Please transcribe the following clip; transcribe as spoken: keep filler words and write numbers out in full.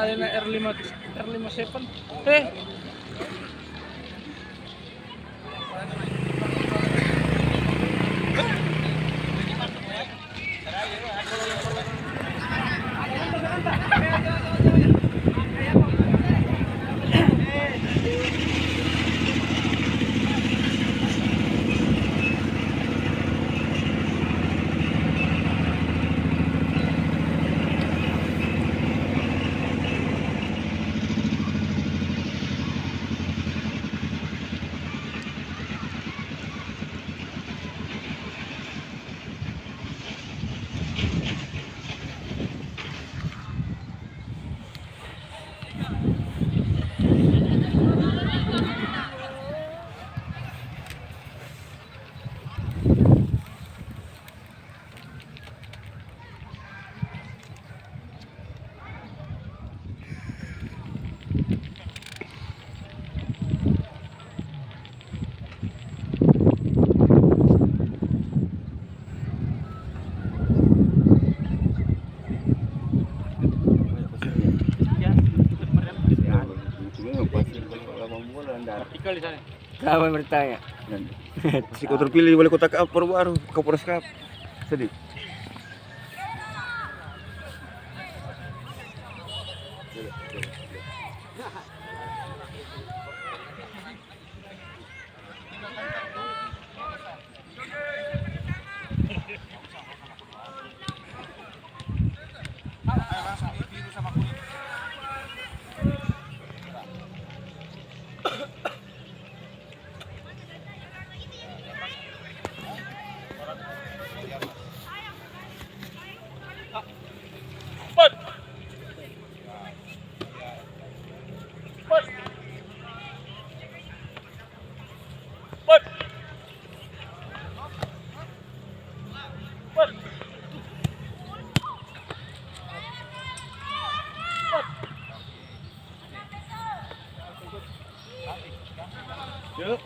Ada R lima, R lima seven. Eh. Iya, itu memang pasti kalau lawan bola, ndak. Vertikal di sana. Siapa yang bertanya? Siko terpilih wali kota Kapuas baru, Kapolres Kap. Sedih. Yuk.